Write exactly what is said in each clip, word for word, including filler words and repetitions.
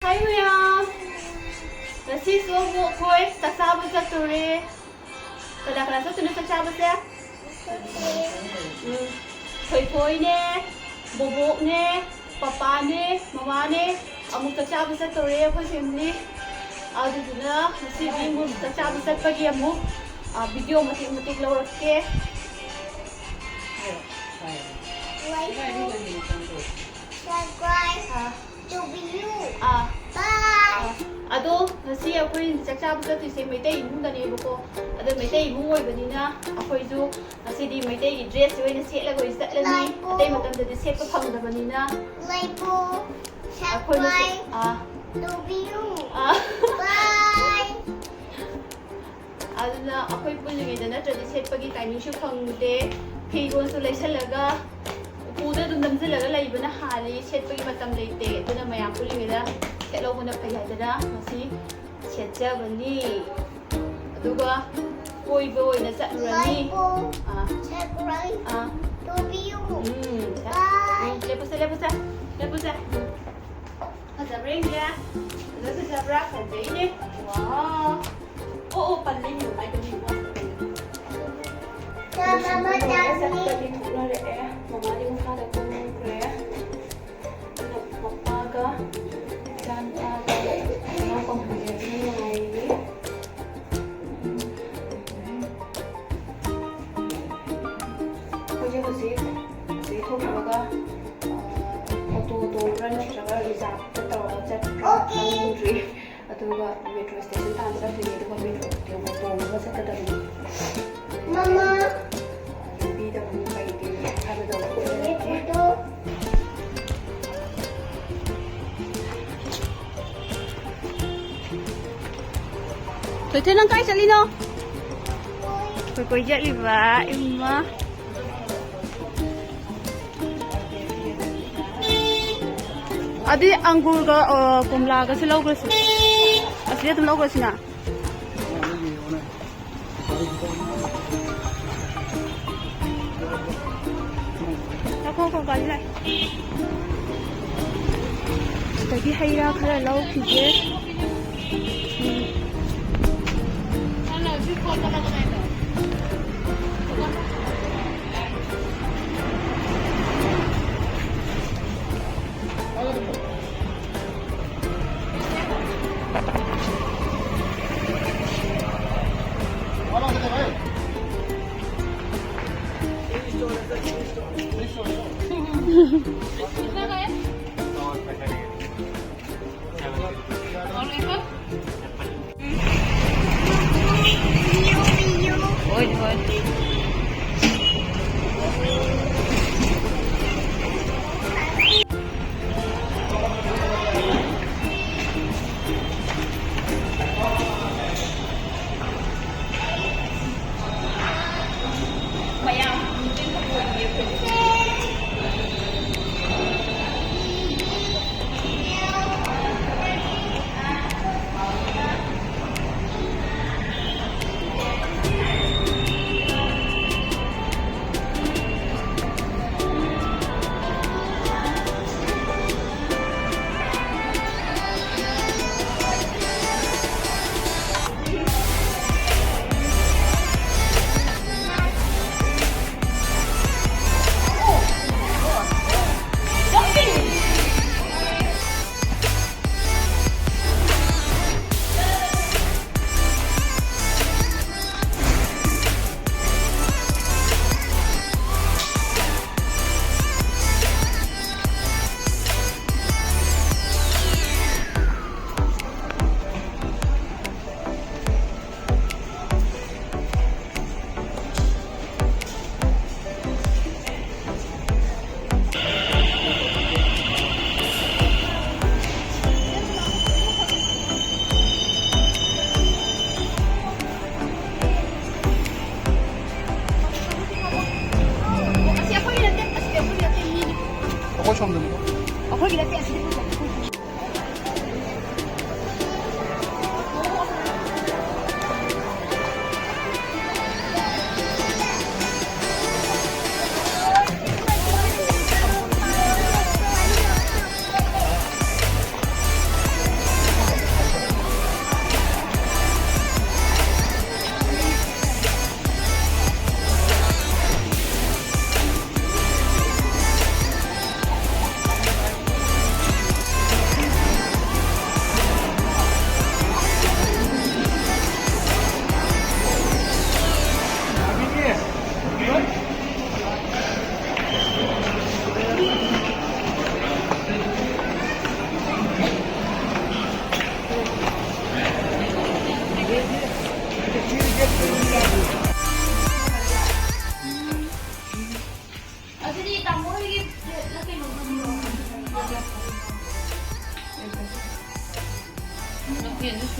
Hi ꯃꯌꯥꯝ, ꯉꯁꯤꯁꯨ ꯑꯃꯨꯛ ꯑꯩꯈꯣꯏ ꯆꯥꯛ ꯆꯥꯕ ꯆꯠꯇꯣꯔꯦ꯫ ꯀꯅꯥ ꯀꯅꯥ ꯆꯠꯇꯣꯏꯅꯣ ꯆꯥꯛ ꯆꯥꯕꯁꯦ? ꯎꯝ, ꯊꯣꯏꯊꯣꯏꯅꯦ, ꯕꯣꯕꯣꯛꯅꯦ, ꯄꯄꯥꯅꯦ, ꯃꯃꯥꯅꯦ, ꯑꯃꯨꯛ ꯆꯥꯛ ꯆꯥꯕ ꯆꯠꯇꯣꯔꯦ ꯑꯩꯈꯣꯏ family꯫ ꯑꯗꯨꯗꯨꯅ ꯉꯁꯤꯗꯤ ꯑꯃꯨꯛ ꯆꯥꯛ ꯆꯥꯕ ꯆꯠꯄꯒꯤ ꯑꯃꯨꯛ, ꯑ, video ꯃꯇꯦꯛ ꯃꯇꯦꯛ ꯂꯧꯔꯛꯀꯦ꯫ Subscribe ah. To you. Ah. Bye. ꯑꯥ꯫ ꯑꯗꯣ ꯉꯁꯤ ꯑꯩꯈꯣꯏ ꯆꯥꯛ ꯆꯥꯕ ꯆꯠꯇꯣꯏꯁꯦ ꯃꯩꯇꯩ ꯏꯃꯨꯡꯗꯅꯦꯕꯀꯣ꯫ ꯑꯗꯣ ꯃꯩꯇꯩ ꯏꯃꯨꯡ ꯑꯣꯏꯕꯅꯤꯅ ꯑꯩꯈꯣꯏꯁꯨ ꯉꯁꯤꯗꯤ ꯃꯩꯇꯩꯒꯤ dress ꯑꯣꯏꯅ ꯁꯦꯠꯂꯒ ꯑꯣꯏꯅ ꯆꯠꯂꯅꯤ꯫ ꯂꯥꯏꯕꯣ꯫ ꯑꯇꯩ ꯃꯇꯝꯗꯗꯤ ꯁꯦꯠꯄ ꯐꯪꯗꯕꯅꯤꯅ꯫ ꯂꯥꯏꯕꯣ꯫ ꯑꯩꯈꯣꯏ ꯃꯁꯦ-, subscribe ah. To you. Ah. Bye. ꯑꯗꯨꯅ ꯑꯩꯈꯣꯏ ꯄꯨꯜꯂꯤꯉꯩꯗ ꯅꯠꯇ꯭ꯔꯗꯤ ꯁꯦꯠꯄꯒꯤ timingꯁꯨ ꯐꯪꯗꯦ꯫ ꯐꯤꯔꯣꯜꯁꯨ ꯂꯩꯁꯜꯂꯒ ꯎꯄꯨꯗ ꯑꯗꯨꯝ ꯅꯝꯁꯤꯜꯂꯒ ꯂꯩꯕꯅ ꯍꯥꯜꯂꯤ, ꯁꯦꯠꯄꯒꯤ ꯃꯇꯝ ꯂꯩꯇꯦ꯫ ꯑꯗꯨꯅ ꯃꯌꯥꯝ ꯄꯨꯜꯂꯤꯉꯩꯗ ꯁꯦꯠꯍꯧꯕꯅ ꯐꯩ ꯍꯥꯏꯗꯅ ꯉꯁꯤ ꯁꯦꯠꯆꯕꯅꯤ꯫ ꯑꯗꯨꯒ ꯀꯣꯏꯕ ꯑꯣꯏꯅ ꯆꯠꯂꯨꯔꯅꯤ꯫ ꯂꯥꯏꯕꯣ꯫ ꯑꯥ꯫ Subscribe ah. To you. Um, say. Bye. ꯎꯝ, ꯂꯦꯞꯄꯨꯁꯦ, ꯂꯦꯞꯄꯨꯁꯦ, ꯂꯦꯞꯄꯨꯁꯦ꯫ ꯐꯖꯕ꯭ꯔꯥ ꯌꯦꯡꯒꯦ? ꯐꯖ-, ꯐꯖꯕ꯭ꯔꯥ? ꯐꯖꯩꯅꯦ꯫ Wow. ꯑꯣ, ꯑꯣ, ꯄꯜꯂꯦ, ꯌꯦꯡꯉꯣ, ꯍꯥꯏꯕꯅꯤ, ꯋꯥ꯫ ꯆꯥꯛ ꯑꯃ ꯆꯥꯁꯤ꯫ ꯆꯠꯄꯒꯤ ꯊꯣꯛꯅꯔꯛꯑꯦ꯫ ꯃꯃꯥꯗꯤ ꯃꯈꯥꯗ ꯀꯨꯝꯈ꯭ꯔꯦ꯫ ꯑꯗꯨꯅ ꯄꯄꯥꯒ ꯏꯆꯥꯅꯨꯄꯥꯒ ꯏꯅꯥꯎꯄꯥ ꯃꯣꯏꯁꯦ ꯑꯗꯨꯝ ꯉꯥꯏꯔꯤ꯫ ꯑꯩꯈꯣꯏꯁꯦ ꯍꯧꯖꯤꯛ, ꯍꯧꯖꯤꯛ ꯊꯣꯛꯈꯤꯕꯒ, ꯑ, auto ꯇꯣꯡꯕ꯭ꯔꯥ ꯅꯠꯇ꯭ꯔꯒ reserveꯇ ꯇꯧꯔꯒ ꯆꯠꯄ꯭ꯔꯥ ꯈꯪꯗ꯭ꯔꯤ꯫ ꯑꯗꯨꯒ metro station ꯇꯥꯟꯅ ꯆꯠꯇꯣꯏꯅꯦ, ꯑꯗꯨꯒ metro ꯇꯣꯡꯉꯒ ꯆꯠꯀꯗꯕꯅꯤ꯫ ꯃꯃꯥ꯫ ꯂꯝꯕꯤꯗ ꯑꯃꯨꯛ ꯀꯩ ꯀꯩ ꯍꯥꯏꯕꯗꯣ ꯑꯃꯨꯛ ꯍꯥꯏꯔꯛꯀꯦ꯫ ꯊꯣꯏꯊꯣꯏ, ꯅꯪ ꯀꯥꯏ ꯆꯠꯂꯤꯅꯣ? ꯀꯣꯏ ꯀꯣꯏ ꯆꯠꯂꯤꯕ, ꯏꯃꯥ꯫ ꯑꯗꯨꯗꯤ ꯑꯪꯒꯨꯔꯒ, ꯑ, ꯀꯣꯝꯂꯥꯒꯁꯨ ꯂꯧꯈ꯭ꯔꯁꯤ꯫ ꯑꯁꯤꯗ ꯑꯗꯨꯝ ꯂꯧꯈ꯭ꯔꯁꯤꯅ꯫ ꯉꯥꯏꯈꯣ, ꯉꯥꯏꯈꯣ, ꯒꯥꯔꯤ ꯂꯥꯛꯑꯦ꯫ ꯑꯗꯒꯤ ꯍꯩ ꯔꯥ ꯈꯔ ꯂꯧꯈꯤꯒꯦ꯫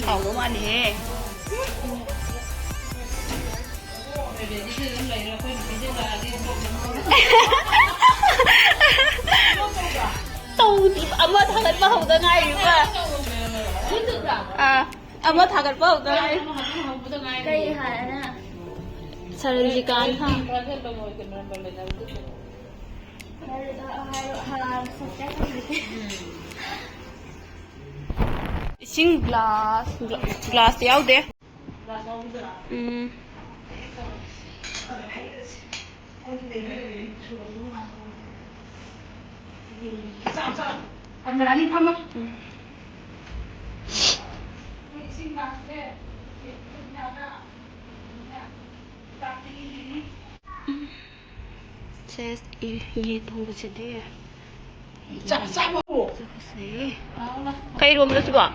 ꯍꯥꯎꯗꯧ ꯃꯥꯜꯂꯤꯍꯦ꯫ ꯇꯧꯗꯤ ꯑꯃ ꯊꯥꯒꯠꯄ ꯍꯧꯗ ꯉꯥꯏꯔꯤꯕ꯫ ꯑꯥ, ꯑꯃ ꯊꯥꯒꯠꯄ ꯍꯧꯗ ꯉꯥꯏꯔꯤ꯫ ꯀꯩ ꯍꯥꯏꯔꯦ? ꯁꯔꯟꯖꯤꯀꯥꯟ ꯊꯥ꯫ ꯏꯁꯤꯡ ꯒ꯭ꯂꯥꯁ, ꯒ꯭ꯂꯥꯁꯇꯤ ꯌꯥꯎꯗꯦ꯫ ꯎꯝ꯫ ꯎꯝ꯫ ꯁꯦꯁ, ꯌꯦ-, ꯌꯦꯟ ꯊꯣꯡꯕꯁꯤꯗꯤ꯫ ꯆꯥ-, ꯆꯥꯕꯕꯨ꯫ ꯆꯥꯕꯁꯦ꯫ ꯀꯩ ꯏꯔꯣꯝꯕꯅꯣ ꯁꯤꯕꯣ? ꯑꯣ꯫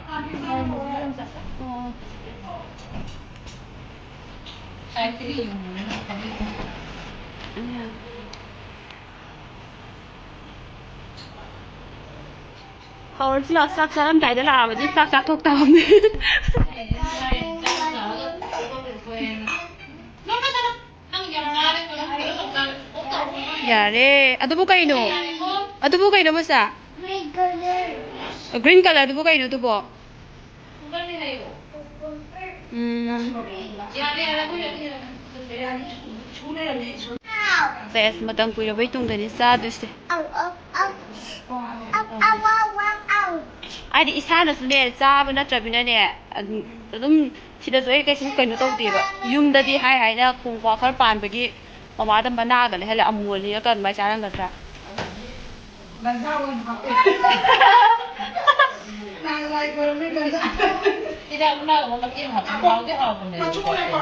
ꯍꯧꯔꯁꯤ ꯂꯥꯛꯑꯣ, ꯆꯥꯛ ꯆꯥꯔꯝꯗꯥꯏꯗ ꯂꯥꯛꯑꯕꯗꯤ ꯆꯥꯛ ꯆꯥꯊꯣꯛ ꯇꯥꯕꯅꯤ꯫ ꯌꯥꯔꯦ꯫ ꯑꯗꯨꯕꯨ ꯀꯩꯅꯣ? ꯑꯗꯨꯕꯨ ꯀꯩꯅꯣ, ꯃꯆꯥ? Green color꯫ Green colorꯗꯨꯕꯨ ꯀꯩꯅꯣ ꯑꯗꯨꯕꯣ? ꯎꯝ꯫ ꯁꯦꯁ, ꯃꯇꯝ ꯀꯨꯏꯔꯕꯩ ꯇꯨꯡꯗꯅꯤ ꯆꯥꯗꯣꯏꯁꯦ꯫ ꯍꯥꯏꯗꯤ ꯏꯁꯥꯅꯁꯨꯅꯦ, ꯆꯥꯕ ꯅꯠꯇ꯭ꯔꯕꯅꯤꯅꯅꯦ, ꯑꯗꯨꯝ, ꯑꯗꯨꯝ ꯁꯤꯗꯁꯨ ꯑꯩ ꯀꯩꯁꯨ ꯀꯩꯅꯣ ꯇꯧꯗꯦꯕ꯫ ꯌꯨꯝꯗꯗꯤ ꯍꯥꯏ ꯍꯥꯏꯅ ꯀꯣꯡꯀ꯭ꯋꯥ ꯈꯔ ꯄꯥꯟꯕꯒꯤ ꯃꯃꯥꯗ ꯃꯅꯥꯒ ꯂꯩꯍꯜꯂꯦ, ꯑꯃꯣ ꯂꯤꯔꯒ ꯑꯗꯨꯃꯥꯏꯅ ꯆꯥꯔꯝꯒꯗ꯭ꯔꯥ? ꯒꯟꯖꯥ ꯑꯣꯏꯅ ꯍꯥꯞꯄꯦ꯫ ꯅꯍꯥꯟ ꯂꯥꯏ ꯈꯣꯏꯔꯝꯃꯤ ꯒꯟꯖꯥ꯫ ꯍꯤꯗꯥꯛ ꯃꯅꯥꯒꯨꯝꯕ ꯃꯇꯦꯛ ꯑꯃ ꯍꯥꯞꯄ ꯍꯥꯎꯗꯤ ꯍꯥꯎꯕꯅꯦ꯫ ꯃꯆꯨ ꯂꯩꯀꯣ꯫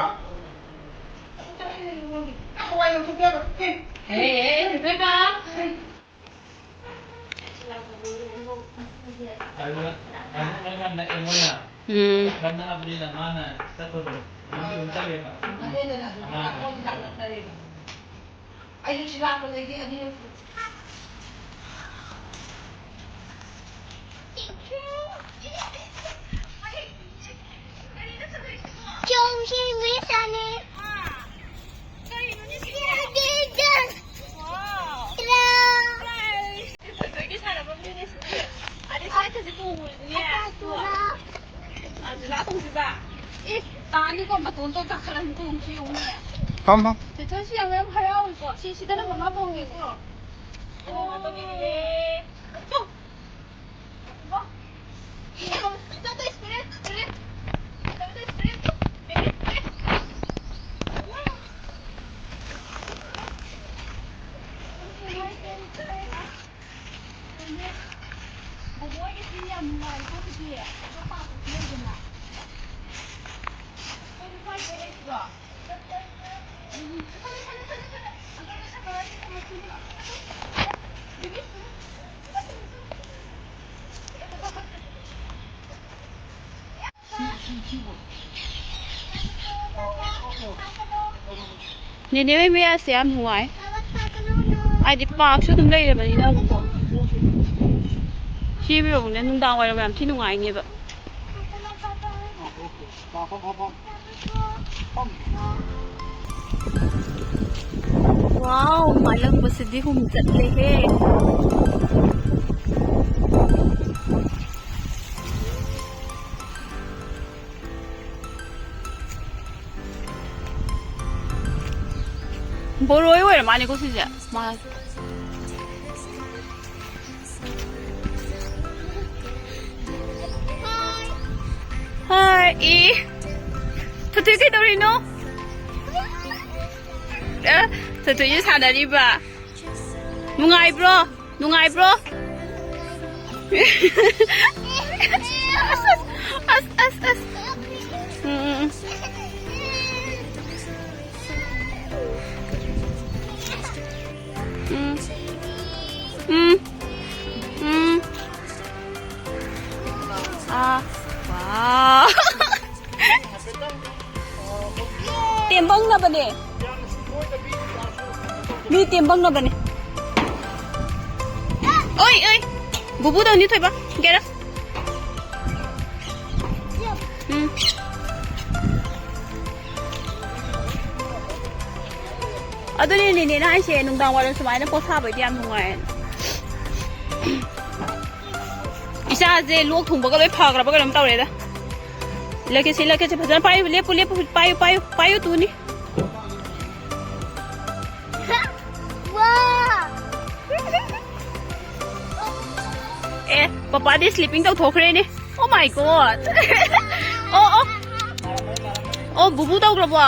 ꯍꯋꯥꯏ ꯂꯧꯊꯣꯛꯀꯦ ꯍꯥꯏꯕ꯫ ꯍꯦ, ꯍꯦ, ꯏꯕꯦꯝꯃ꯫ ꯎꯝ꯫ ꯑꯩꯁꯨ ꯁꯤ ꯂꯥꯛꯄꯗꯒꯤ ꯑꯅꯤꯔꯛ ꯇꯣꯡꯁꯤꯕ? ꯑꯦ, ꯇꯥꯅꯤꯀꯣ, ꯃꯇꯣꯟꯗꯣ ꯀꯥꯈꯠꯂꯒ ꯇꯣꯡꯁꯤ ꯌꯦꯡꯉꯨꯅꯦ꯫ ꯐꯝ, ꯐꯝ꯫ ꯇꯦꯊꯣꯏꯁꯨ ꯌꯥꯝ, ꯌꯥꯝ ꯍꯔꯥꯎꯏꯀꯣ꯫ ꯁꯤ, ꯁꯤꯗꯅ ꯃꯃꯥ ꯄꯣꯡꯉꯦꯀꯣ꯫ ꯑꯣ, ꯃꯇꯣꯟ ꯌꯧꯔꯦ꯫ ꯆꯣ꯫ ꯋꯥ꯫ ꯆꯠꯇꯣꯏ spirit, spirit꯫ ꯆꯠꯇꯣꯏ spirit꯫ Spirit, spirit꯫ ꯕꯣꯕꯣꯒꯤꯗꯤ ꯌꯥꯝ ꯅꯨꯡꯉꯥꯏꯀꯣ, ꯍꯧꯖꯤꯛ꯫ ꯑꯇꯣꯞꯄ ꯑꯃꯁꯨ ꯂꯩꯗꯅ꯫ ꯑꯩꯈꯣꯏ ꯅꯨꯄꯥꯒꯤꯗ ꯂꯩꯇ꯭ꯔꯣ? ꯅꯦꯅꯦ ꯍꯣꯏ ꯃꯌꯥꯁꯦ ꯌꯥꯝ ꯅꯨꯡꯉꯥꯏ꯫ ꯍꯥꯏꯗꯤ ꯄꯥꯔꯛꯁꯨ ꯑꯗꯨꯝ ꯂꯩꯔꯕꯅꯤꯅ꯫ ꯁꯤ ꯌꯦꯡꯉꯨꯅꯦ, ꯅꯨꯡꯗꯥꯡ ꯋꯥꯏꯔꯝ ꯌꯥꯝ ꯊꯤ ꯅꯨꯡꯉꯥꯏꯅꯦꯕ꯫ Wow, ꯃꯥꯂꯪꯕꯁꯤꯗꯤ ꯍꯨꯝ ꯆꯠꯂꯦꯍꯦ꯫ ꯕꯣꯔꯣꯏ ꯑꯣꯏꯔ ꯃꯥꯜꯂꯦꯀꯣ ꯁꯤꯁꯦ꯫ ꯃꯥ-, ꯍꯥꯏ, ꯏ꯫ ꯊꯣꯏꯊꯣꯏ ꯀꯩꯗꯧꯔꯤꯅꯣ? ꯑ, ꯊꯣꯏꯊꯣꯏꯁꯨ ꯁꯥꯟꯅꯔꯤꯕ꯫ ꯅꯨꯡꯉꯥꯏꯕ꯭ꯔꯣ? ꯅꯨꯡꯉꯥꯏꯕ꯭ꯔꯣ? ꯑꯁ, ꯑꯁ, ꯑꯁ, ꯑꯁ꯫ ꯎꯝ, ꯎꯝ, ꯎꯝ꯫ ꯎꯝ꯫ ꯎꯝ꯫ ꯎꯝ꯫ ꯑꯥ꯫ ꯋꯥꯎ꯫ ꯇꯦꯝꯕꯪꯅꯕꯅꯦ꯫ ꯃꯤ ꯇꯦꯝꯕꯪꯅꯕꯅꯦ꯫ ꯑꯣꯏ, ꯑꯣꯏ꯫ ꯕꯨꯕꯨꯗꯧꯅꯤ ꯊꯣꯏꯕ꯫ Get up꯫ ꯎꯝ꯫ ꯑꯗꯨꯅꯦ ꯅꯦꯅꯦꯅ ꯍꯥꯏꯁꯦ, ꯅꯨꯡꯗꯥꯡ ꯋꯥꯏꯔꯝ ꯁꯨꯃꯥꯏꯅ ꯄꯣꯊꯥꯕꯩꯗꯤ ꯌꯥꯝ ꯅꯨꯡꯉꯥꯏꯌꯦꯅ꯫ ꯏꯆꯥꯁꯦ ꯂꯣꯛ ꯊꯨꯡꯕꯒ ꯂꯣꯏ ꯐꯈ꯭ꯔꯕ ꯀꯩꯅꯣꯝ ꯇꯧꯔꯦꯗ꯫ ꯁꯤꯜꯂꯛꯀꯦ, ꯁꯤꯜꯂꯛꯀꯦ, ꯁꯤ ꯐꯖꯅ ꯄꯥꯏꯌꯨ, ꯂꯦꯞꯄꯨ, ꯂꯦꯞꯄꯨ, ꯄꯥꯏꯌꯨ, ꯄꯥꯏꯌꯨ, ꯄꯥꯏꯌꯨ, ꯇꯨꯅꯤ꯫ ꯋꯥ! ꯑꯦ, ꯄꯄꯥꯗꯤ sleeping ꯇꯧꯊꯣꯛꯈ꯭ꯔꯦꯅꯦ꯫ Oh my God! ꯑꯣ, ꯑꯣ꯫ ꯑꯣ, ꯕꯨꯕꯨ ꯇꯧꯈ꯭ꯔꯕꯣ?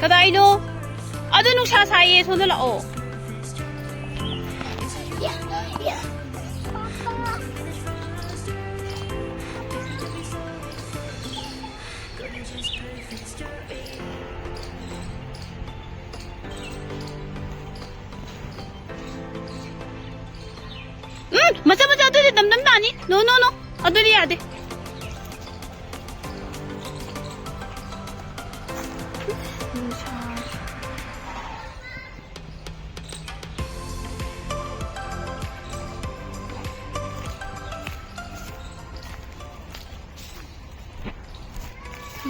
ꯀꯗꯥꯏꯅꯣ? ꯑꯗꯨ ꯅꯨꯡꯁꯥ ꯁꯥꯏꯌꯦ, ꯁꯣꯝꯗ ꯂꯥꯛꯑꯣ꯫ ꯎꯝ, ꯃꯆꯥ ꯃꯆꯥ, ꯑꯗꯨꯗꯤ ꯗꯝ ꯗꯝ ꯇꯥꯅꯤ꯫ No, no, no. ꯑꯗꯨꯗꯤ ꯌꯥꯗꯦ꯫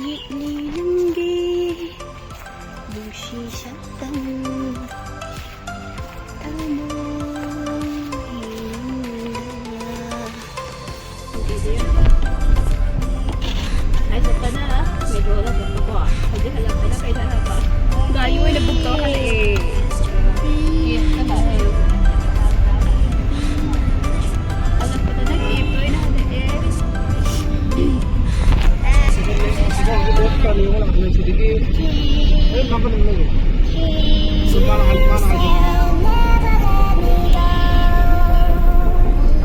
ꯌꯦꯛꯂꯤ ꯅꯪꯒꯤ ꯅꯨꯡꯁꯤ ꯁꯛꯇꯝ ꯊꯃꯣꯏ ꯅꯨꯡꯗ꯫ ꯉꯁꯥꯏ ꯆꯠꯄꯅ ꯃꯦꯇ꯭ꯔꯣꯗ ꯆꯠꯄꯀꯣ, ꯍꯧꯖꯤꯛ ꯍꯜꯂꯛꯄꯅ ꯀꯩꯗ ꯍꯜꯂꯛꯄ? ꯒꯥꯔꯤ ꯑꯣꯏꯅ book ꯇꯧꯔ ꯍꯜꯂꯛꯑꯦ꯫ ꯍꯜꯂꯛꯄꯗꯅ cabꯇ ꯑꯣꯏꯅ ꯍꯜꯂꯛꯑꯦ꯫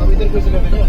अब इधर कोई जगह पे नहीं।